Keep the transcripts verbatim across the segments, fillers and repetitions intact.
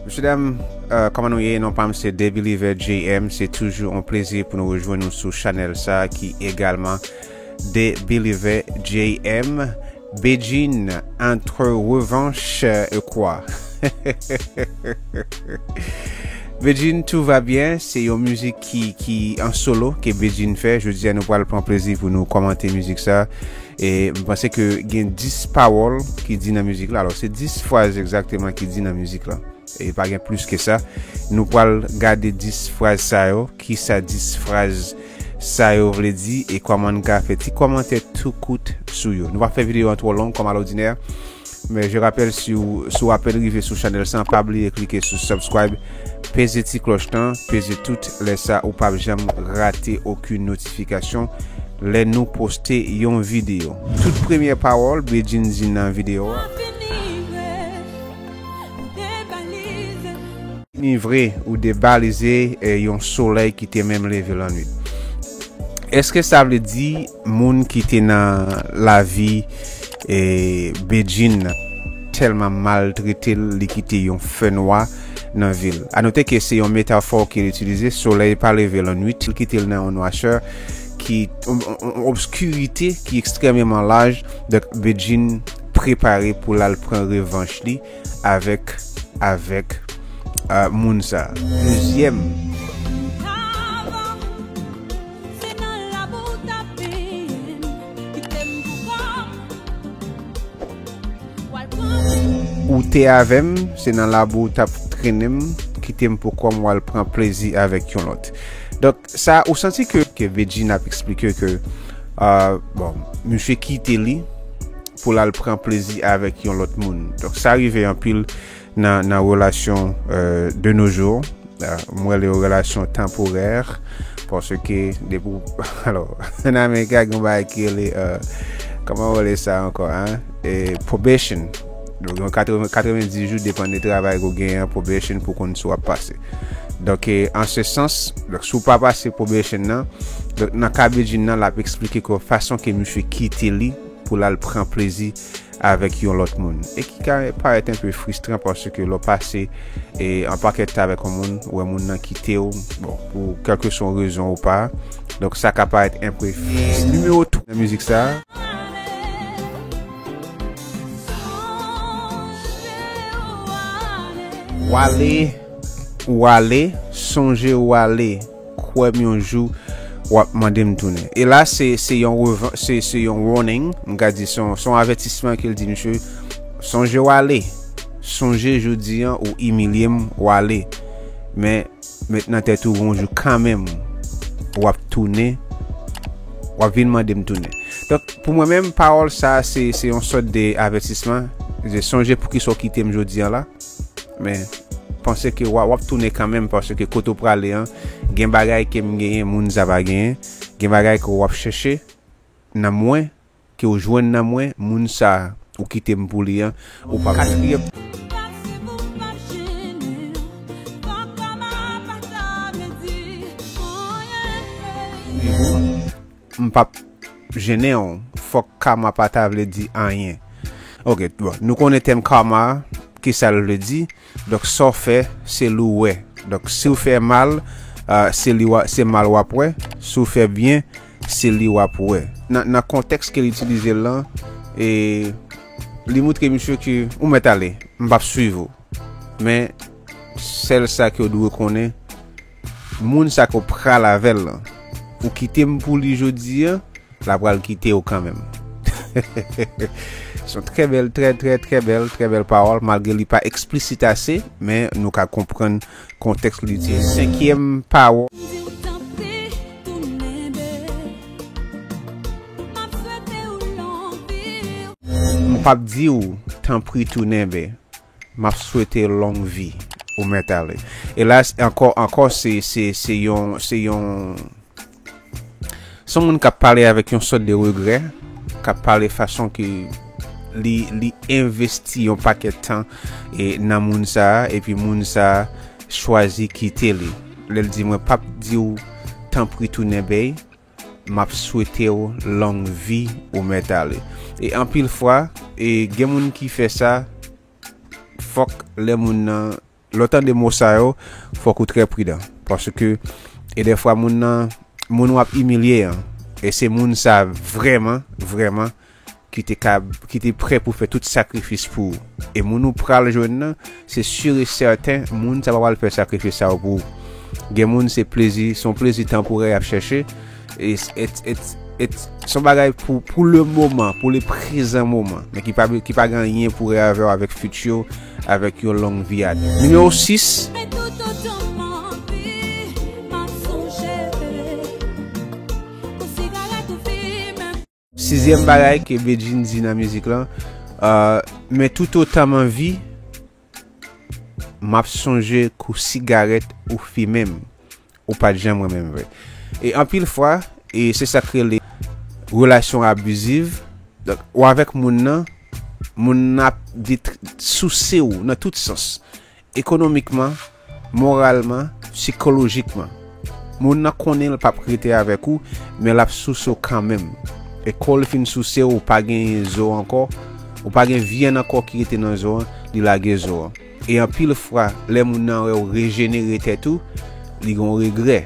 Mesye dam, euh, kòman nou ye? Non pa m se The Believer J M. Se toujou yon plezi pou nou rejwenn nou sou chanèl sa ki egalman The Believer J M. Bedjine entre revanche et quoi? Bedjine, tout va bien. Se yon mizik ki, ki an solo ke Bedjine fè. Jodi a nou pral pran plezi pou nou kòmante mizik sa. E m panse ke gen dis pawòl ki di nan mizik la. Alò, se dis fraz egzakteman ki di nan mizik la. E pa gen plis ke sa. Nou pral gade dis fraz sa yo, kisa dis fraz sa yo vle di, e kòman n ka fè ti kòmantè tou kout sou yo. Nou pa fè videyo an twò long, kòm alòdinè. Men je rapèl, si w, si w apèn rive sou chanèl sa, pa bliye klike sou subscribe, peze ti klòch lan, peze tout, lè sa ou p ap janm rate okenn notifikasyon lè nou poste yon videyo. Tout premyè pawòl Bedjine di nan videyo a. Ni vre ou debalize, eh, yon solèy ki te menm leve lannwit. Èske sa vle di moun ki te nan lavi, eh, Bedjine nan tèlman maltrete l, li kite yon fènwa nan vi l? Anote ke se yon metafò ke l itilize, solèy pa leve lannwit, li kite l nan yon nwachè ki, yon, yon, yon obskirite ki ekstrèmeman laj. Donk, Bedjine prepare pou l al pran revanch li avèk, avèk, euh, moun sa. Dezyèm. Ou te avè m, se nan labou w t ap trennen m, kite m pou kò m, w al pran plezi avèk yon lòt. Donk, sa, ou santi ke, ke Bedjine ap eksplike ke, euh, bon, misye kite li pou l al pran plezi avèk yon lòt moun. Donk, sa rive anpil nan, nan relasyon, euh, de nos jours. Euh, m rele yo relasyon tanporè, paske depi w, alò, nan Amerik la, gen yon bagay ki rele, euh, kòman yo rele sa ankò, hein? E probation. Donk, yon katreven, katrevenndis jou, depann de travay ke w genyen an, probation pou konn si w ap pase. Donk, e, an se sans, donk, si w pa pase probation nan, donk, nan ka Bedjine nan, l ap eksplike ke fason ke misye kite li pou l al pran plezi avèk yon lòt moun. E ki ka parèt enpe fristran paske lè w pase, e, an pakèt tan avèk yon moun, ou wè moun nan kite w, bon, pou kèlkeswa yon rezon ou pa. Donk, sa ka parèt enpe fristran. Nimewo twa nan mizik sa. W ale, w ale, sonje w ale. Kwè m yon jou, w ap mande m tounen. E la, se, se yon revan-, se, se yon warning, m ka di, se yon, se yon avètisman ke l di misye, sonje w ale. Sonje jodi an, ou imilye m, w ale. Men, met nan tèt ou, yon jou kanmenm, w ap tounen, w ap vin mande m tounen. Donk, pou mwen menm, pawòl sa, se, se yon sòt de avètisman. Se sonje poukisa w kite m jodi an la. Men, panse ke w a, w ap tounen kanmenm, paske kote w prale an, gen bagay ke m genyen, moun sa pa genyen, gen bagay ke w ap chèche nan mwen, ke w jwenn nan mwen, moun sa ou kite m pou li an, ou pa. Katriyèm. M p ap jennen w, fòk kama pa ta vle di anyen. Ok, bon, nou konnen tèm kama, kisa l vle di. Donk, sa w fè, se li w wè. Donk, si w fè mal, ah, se li w a, se mal w ap wè. Si w fè byen, se li w ap wè. Nan, nan kontèks ke l itilize l lan, e li montre misye ke ou mèt ale, m p ap swiv ou. Men, sèl sa ke w dwe konnen, moun sa ke w pral avè l lan, ou kite m pou li jodi an, l a pral kite w kanmenm. Se yon trè bèl, trè, trè, trè bèl, trè bèl pawòl, malgre li pa eksplisit ase, men nou ka konprann kontèks li itilize. Senkyèm pawòl. M p ap di w, tanpri tounen, bè. M ap swete w long vi, ou mèt ale. E la, s-, ankò, ankò, se, se, se yon, se yon, se yon moun k ap pale avèk yon sòt de regrè, k ap pale fason ke li, li envesti yon pakèt tan, e, nan moun sa a, epi moun sa a chwazi kite li. Lè l di, mwen p ap di w tanpri tounen bèy, m ap swete w long vi, ou mèt ale. E anpil fwa, e gen moun ki fè sa, fòk lè moun nan lè w tande mo sa yo, fòk ou trè pridan. Paske, e dèfwa moun nan, moun w ap imilye an, e se moun sa vrèman, vrèman, ki te ka, ki te prè pou fè tout sakrifis pou ou. E moun ou pral jwenn nan, se si e sèten, moun sa pa pral fè sakrifis sa yo pou ou. Gen moun se plezi, se yon plezi tanporè y ap chèche. E, e, e, e, se yon bagay pou, pou le moman, pou le prezan moman, men ki pa, ki pa gen anyen pou wè avè w avèk fiti w, avèk yon long vi atè. Nimewo sis. Sizyèm bagay ke Bedjine di nan mizik lan, euh, men toutotan m anvi, m ap sonje kou sigarèt ou fimen m, ou pa t janm renmen m vre. E anpil fwa, e se sa k rele relasyon abiziv. Donk, ou avèk moun nan, moun nan ap vit souse w nan tout sans. Ekonomikman, moralman, sikolojikman. Moun nan konnen l p ap rete avèk ou, men l ap souse w kanmenm. E kò l fin souse w, ou pa genyen zo ankò, ou pa gen vyann ankò ki rete nan zo an, li lage zo an. E anpil fwa, lè moun nan wè w rejenere tèt ou, li gen yon regrè.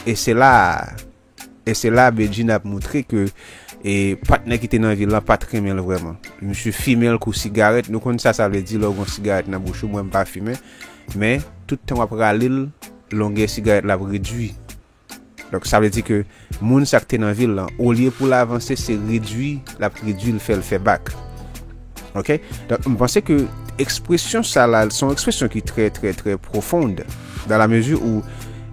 E se la a, e se la a Bedjine ap moutre ke, e, patnè ki te nan vi l lan pa t renmen l vrèman. Misye fimen l kou sigarèt. Nou konn sa sa vle di lè w gen yon sigarèt nan bouch ou. Mwen, m pa fimen. Men, tout tan w ap rale l, longè sigarèt la ap redui. Donk, sa vle di ke moun sa k te nan vi l lan, olye pou l avanse, se redui l ap redui l, fè l fè bak. Oke? Donk, m panse ke ekspresyon sa la, se yon ekspresyon ki trè, trè, trè pwofonn, dans la mesure où,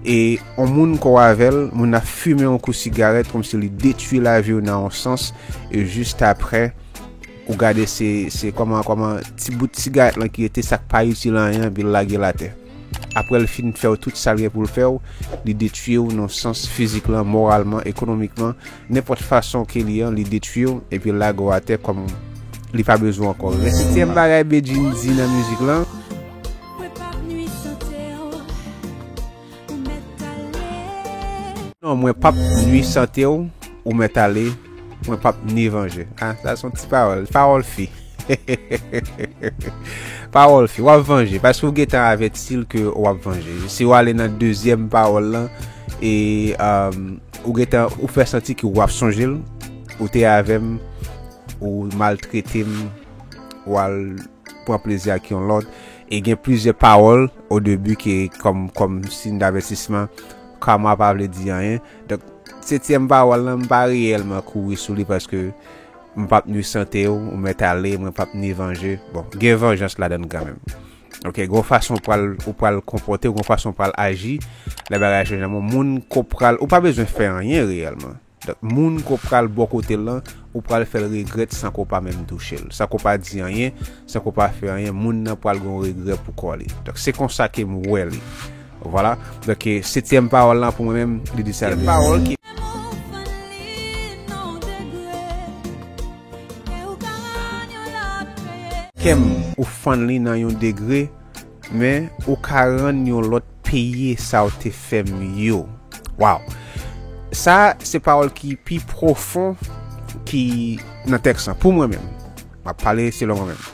e, yon moun ke w avè l, moun nan fimen yon kou sigarèt, kòmsi li detwi lavi w nan yon sans, e jis apre, ou gade se, se kòman, kòman ti bout sigarèt lan ki rete, sa k pa itil anyen, epi l lage l atè. Apre l fin fè w tout sa l gen pou l fè w, li detwi w nan sans fizik lan, moralman, ekonomikman, nenpòt fason ke li an, li detwi w, epi l lage w atè kòm li pa bezwen w ankò. Setyèm bagay Bedjine di nan mizik lan. Non, mwen p ap nwi sante w, ou mèt ale, mwen p ap ni vanje. Ah, sa se yon ti pawòl, pawòl fi. Pawòl fi, w ap vanje, paske w gentan avèti l ke w ap vanje. Si w ale nan dezyèm pawòl lan, e, um, ou gentan, ou fè santi ke w ap sonje l, ou te avè m, ou maltrete m, w al pran plezi ak yon lòt. E gen plizyè pawòl o debi ke kòm, kòm siy davètisman, kama pa vle di anyen. Donk, setyèm pawòl lan, m pa reyèlman kouri sou li paske m p ap nwi sante w, ou mèt ale, mwen p ap ni vanje. Bon, gen vanjans ladann kanmenm. Oke, gen yon fason w pral, ou pral konpòte w, gen yon fason w pral aji, lè bagay chanje. Bon, moun ke w pral, ou pa bezwen fè anyen reyèlman. Donk, moun ke w pral bò kote l lan, ou pral fè l regrèt san ke w pa menm touche l. San ke w pa di anyen, san ke w pa fè anyen, moun nan pral gen yon regrè pou kò li. Donk, se konsa ke m wè li. Vwala. Donk, e, setyèm pawòl lan pou mwen menm, li di sa l vle di. Pawòl ki Kè m, ou fann li nan yon degre, men ou ka rann yon lòt peye sa w te fè m yo. Waw! Sa, se pawòl ki pi pwofon ki nan tèks lan. Pou mwen menm, m ap pale selon mwen menm.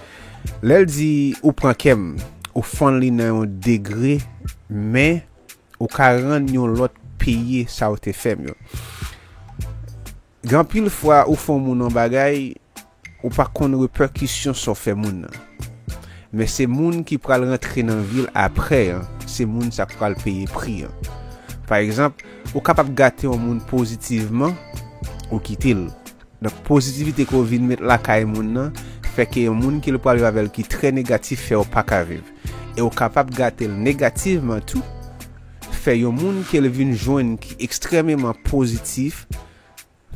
Lè l di ou pran kè m, ou fann li nan yon degre, men ou ka rann yon lòt peye sa w te fè m yo. Gen anpil fwa ou fè yon moun yon bagay, ou pa konn repèkisyon sa w fè moun nan. Men se moun ki pral rantre nan vi l apre an, se moun sa k pral peye pri an. Pa egzanp, ou kapab gate yon moun pozitivman, ou kite l. Donk, pozitivite ke w vin met lakay moun nan, fè ke yon moun ke l pral viv avè l ki trè negatif fè w pa ka viv. E w kapab gate l negativman tou, fè yon moun ke l vin jwenn ki ekstrèmeman pozitif,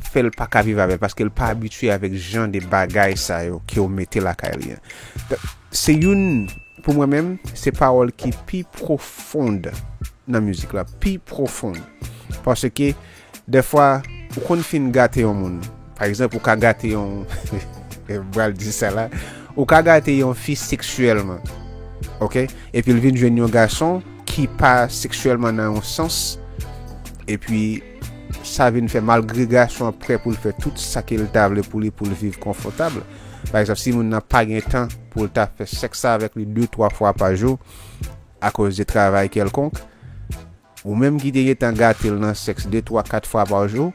fè l pa ka viv avè l, paske l pa abitye avèk jan de bagay sa yo ke w mete lakay li an. Donk, se youn, pou mwen menm, se pawòl ki pi pwofon nan mizik la, pi pwofon. Paske, dèfwa, ou konn fin gate yon moun. Pa egzanp, ou ka gate yon, m pral di sa la, ou ka gate yon fi seksyèlman. Oke? Epi l vin jwenn yon gason ki pa seksyèlman nan yon sans, epi sa vin fè, malgre gason an prè pou l fè tout sa ke l ta vle pou li, pou l viv konfòtab. Pa egzanp, si moun nan pa gen tan pou l ta fè sèks avèk li de, twa fwa pa jou, akoz de travay kèlkonk, ou menm ki te gentan gate l nan sèks de, twa, kat fwa pa jou,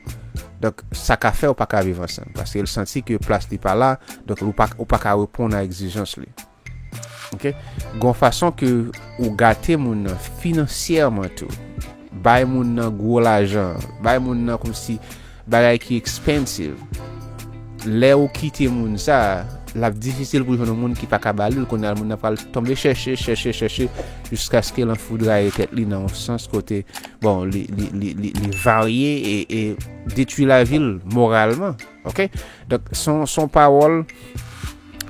donk sa ka fè w pa ka viv ansanm, paske l santi ke plas li pa la, donk ou pa, ou pa ka reponn a egzijans li. Ok? Gon fason ke ou gate moun nan finansyèman tou. Bay moun nan gwo lajan, bay moun nan kòmsi bagay ki expensive. Lè ou kite moun sa, l ap difisil pou jwenn yon moun ki pa ka ba li l. Kounye a, moun nan pral tonbe chèche, chèche, chèche, jiskaske l anfoudraye tèt li nan yon sans kote, bon, li, li, li, li, li varye e, e detwi lavi l moralman. Ok? Donk, se yon, se yon pawòl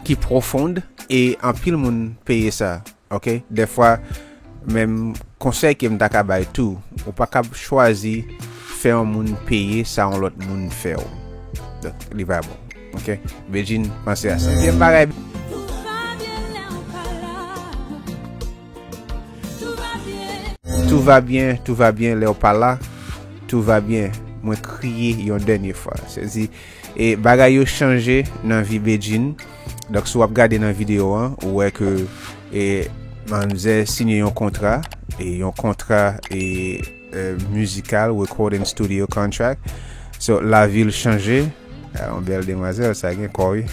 ki pwofond e anpil moun peye sa. Ok? Dèfwa, menm konsèy ke m ta ka bay tou, ou pa ka chwazi fè yon moun peye sa yon lòt moun fè w. Donk, li pa bon. Ok? Bedjine, panse a sa. Dezyèm bagay, Tout va bien, tout va bien, lè w pa la, tout va bien. Mwen kriye yon dènye fwa. Sezi, e bagay yo chanje nan vi Bedjine. Donk, si w ap gade nan videyo an, ou wè ke, e, manmzè siyen yon kontra, e yon kontra, e, e, mizikal, recording studio contract. So, lavi l chanje. A, yon bèl demwazèl, sa gen kò, wi.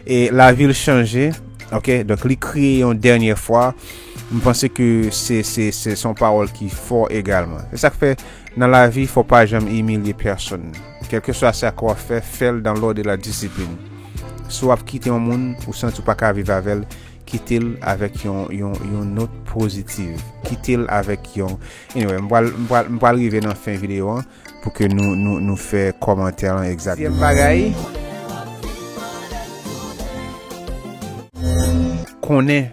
E lavi l chanje. Ok, donk, li kriye yon dènyè fwa. M panse ke se, se, se, se yon pawòl ki fò egalman. Se sa k fè, nan lavi, fò pa janm imilye pèsonn. Kèlkeswa sa ke w ap fè, fè l dans l'ordre de la discipline. Si w ap kite yon moun, ou santi w pa ka viv avè l, kite l avèk yon, yon, yon not pozitiv. Kite l avèk yon, anyway, m pral, m pral, m pral rive nan fen videyo an pou ke nou, nou, nou fè kòmantè an egzakteman. Dezyèm bagay, konnen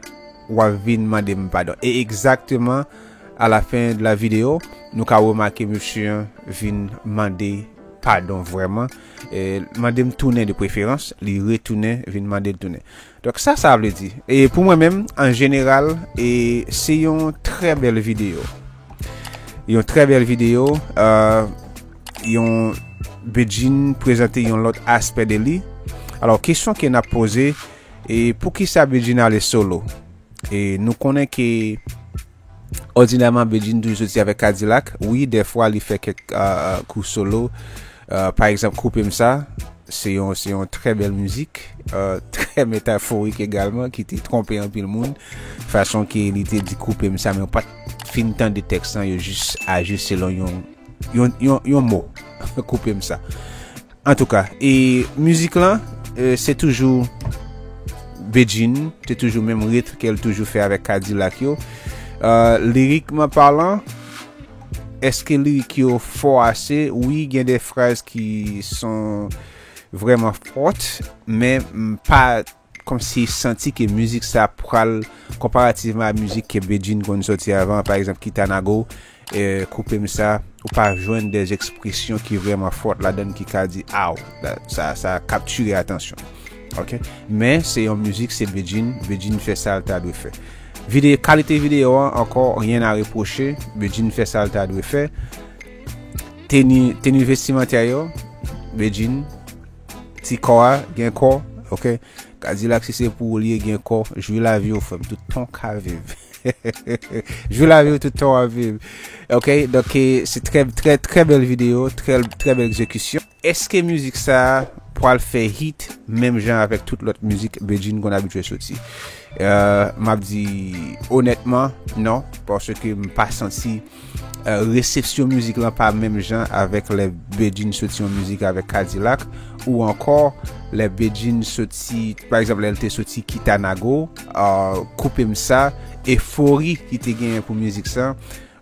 w ap vin mande m padon. E egzakteman, a la fen de la videyo, nou ka remake mesye an vin mande padon vrèman. E mande m tounen de preferans, li retounen, vin mande l tounen. Donk, sa, sa vle di. E pou mwen menm, an jeneral, e se yon trè bèl videyo. Yon trè bèl videyo. Euh, yon Bedjine prezante yon lòt aspè de li. Alò, kesyon ke n ap poze, e poukisa Bedjine ale solo? E nou konnen ke òdinèman Bedjine toujou soti avèk Kadilak. Wi, dèfwa li fè kèk, euh, kou solo. Euh, pa egzanp, Koupe m sa, se yon, se yon trè bèl mizik, euh, trè metaforik egalman, ki te twonpe anpil moun. Fason ke li te di koupe m sa, men yo pa t fin tande tèks lan, yo jis aji selon yon, yon, yon, yon mo. Koupe m sa. Antouka, e mizik lan, e, se toujou Bedjine, se toujou menm ritm ke l toujou fè avèk Kadilak yo. E, lirikman palan, èske lirik yo fò ase? Wi, gen de fraz ki son vrèman fòt, men m pa kòmsi santi ke mizik sa pral, konparativman a mizik ke Bedjine konn sòti avan, pa egzanp, Kitanago, e, Koupe m sa, ou pa jwenn de ekspresyon ki vrèman fòt ladan l ki ka di, aw, sa, sa kaptire atansyon. Ok? Men se yon mizik, se Bedjine, Bedjine fè sa l ta dwe fè. Vide-, kalite videyo an, ankò, rien à reprocher, Bedjine fè sa l ta dwe fè. Teni, teni vestimantè yo, Bedjine, ti kò a, gen kò, ok? Kadilak, si se pou ou li ye, gen kò, jwi lavi w, frè m, tout tan w ka viv. Jwi lavi w tout tan w ap viv. Ok, donk, e, se trè, trè, trè bèl videyo, trè, trè bèl egzekisyon. Èske mizik sa a pral fè hit menm jan avèk tout lòt mizik Bedjine konn abitye soti? E, m ap di onètman, non, paske m pa santi, e, resepsyon mizik lan pa menm jan avèk lè Bedjine soti yon mizik avèk Kadilak, ou ankò lè Bedjine soti, pa egzanp, lè l te soti Kitanago, e, Koupe m sa, efori ki te genyen pou mizik sa,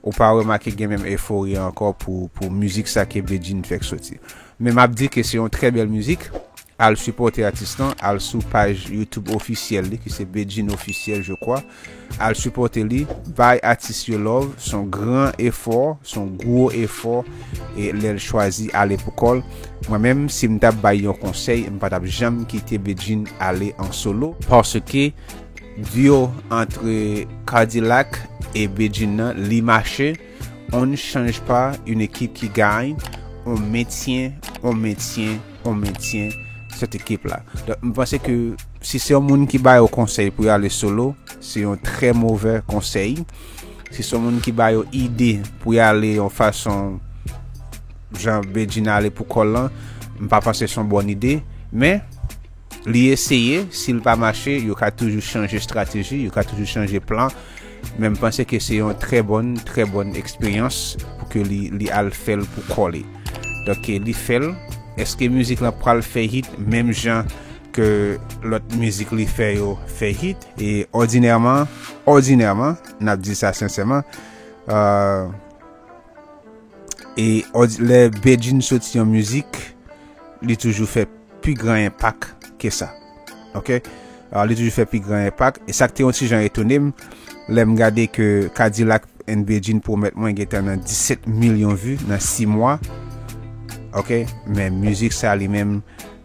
ou pa remake gen menm efori ankò pou, pou mizik sa ke Bedjine fèk soti. Men m ap di ke se yon trè bèl mizik. Al sipòte atis lan, al sou paj YouTube ofisyèl li, ki se Bedjine Officiel, je crois. Al sipòte li, bay atis yo love, se yon gran efò, se yon gwo efò, e lè l chwazi ale pou kò l. Mwen menm, si m t ap bay yon konsèy, m pa t ap janm kite Bedjine ale an solo, paske duo antre Kadilak e Bedjine nan, li mache. On ne change pas une équipe qui gagne, on maintient, on maintient, on maintient cette équipe-là. Donk, m panse ke Si se yon moun ki ba yo konsèy pou y ale solo, se yon trè movè konsèy. Si se yon moun ki ba yo ide pou y ale yon fason jan Bedjine ale pou kò l lan, m pa panse se yon bòn ide. Men, li eseye, si l pa mache, yo ka toujou chanje estrateji, yo ka toujou chanje plan. Men m panse ke se yon trè bòn, trè bòn eksperyans pou ke li, li al fè l pou kò li. Donk, li fè l. Èske mizik lan pral fè hit menm jan ke lòt mizik li fè yo fè hit? E òdinèman, òdinèman, n ap di sa sensèman, euh, e òdi-, lè Bedjine soti yon mizik, li toujou fè pi gran enpak ke sa. Oke? Ah, li toujou fè pi gran enpak. E sa k te yon ti jan etone m, lè m gade ke Kadilak and Bedjine pwomèt mwen gentan nan disèt milyon vi nan sis mwa. Oke? Men mizik sa li menm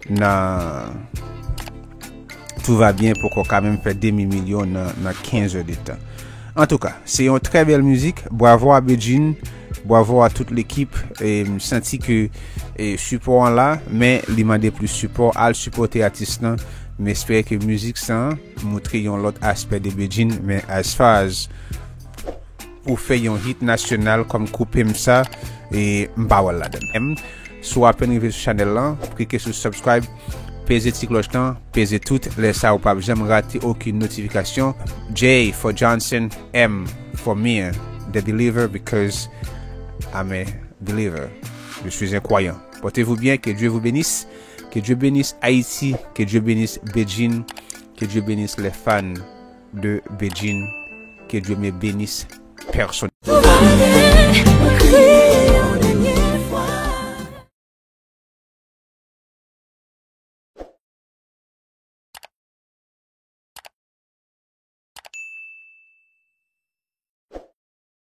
nan Tout va bien poko ka menm fè demi milyon nan, nan kenz è de tan. Antouka, se yon trè bèl mizik. Bravo a Bedjine, bravo a tout lekip. E m santi ke, e, sipò an la, men li mande plis sipò. Al sipòte atis lan. M espere ke mizik sa a montre yon lòt aspè de Bedjine, men as far as pou fè yon hit nasyonal kòm Koupe m sa, e m pa wè l ladan. M, si w apèn rive sou chanèl lan, klike sou subscribe, peze ti klòch lan, peze tout, lè sa ou p ap janm rate okenn notifikasyon. J for Johnson, M for me, the believer, because I'm a believer. Je suis un croyant. Portez-vous bien, que Dieu vous bénisse, que Dieu bénisse Haïti, que Dieu bénisse Bedjine, que Dieu bénisse les fans de Bedjine, que Dieu me bénisse personnellement.